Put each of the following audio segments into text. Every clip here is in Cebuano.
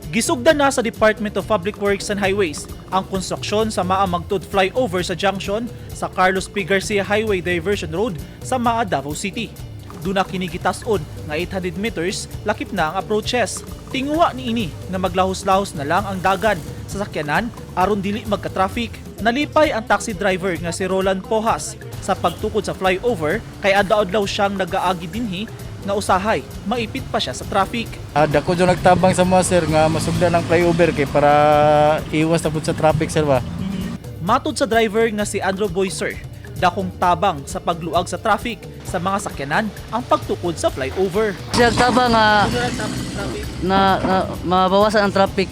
Gisugdan na sa Department of Public Works and Highways ang konstruksyon sa Maa Magtuod Flyover sa junction sa Carlos P. Garcia Highway Diversion Road sa Maa, Davao City. Duna kini gitas-on nga 800 meters lakip na ang approaches. Tinguha niini nga maglahos-lahos na lang ang dagan sa sakyanan aron dili magka-traffic. Nalipay ang taxi driver nga si Roland Pojas sa pagtukod sa flyover kay adlaw-adlaw siyang nagaagi dinhi nga usahay maipit pa siya sa traffic. Dako jud nagtabang sa mga, sir, nga masugdan ang flyover kay para iwas na pud sa traffic, sir, ba. Matod sa driver nga si Andrew Boyser, dakong tabang sa pagluag sa traffic sa mga sakyanan ang pagtukod sa flyover. Siya taba nga na mabawasan ang traffic.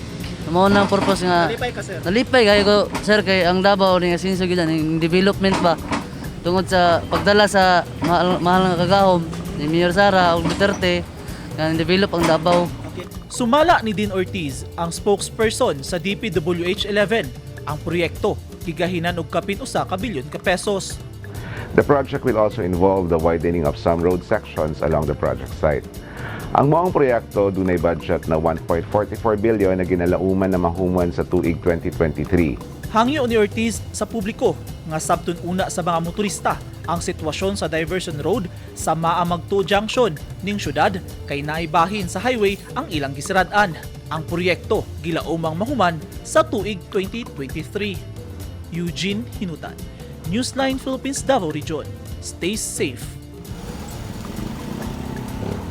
Mao na ang purpose nga. Nalipay ka, sir? Nalipay kayo ko, sir, kay ang Davao ni asinso gyud ang development ba tungod sa pagdala sa mahal, mahal nga kagahom ni Mayor Sara ug Duterte nga develop ang Davao. Sumala ni Dean Ortiz, ang spokesperson sa DPWH 11, ang proyekto gigahinan og kapin 1 ka bilyon ka pesos. The project will also involve the widening of some road sections along the project site. Ang maong proyekto dunay budget na 1.44 billion na ginalauman na mahuman sa tuig 2023. Hangyo ni Ortiz sa publiko nga sabton una sa mga motorista ang sitwasyon sa diversion road sa Maa Magtuod Junction ning syudad kay naibahin sa highway ang ilang gisirad-an. Ang proyekto gilaumang mahuman sa tuig 2023. Eugene Hinutan, Newsline Philippines Davao Region. Stay safe.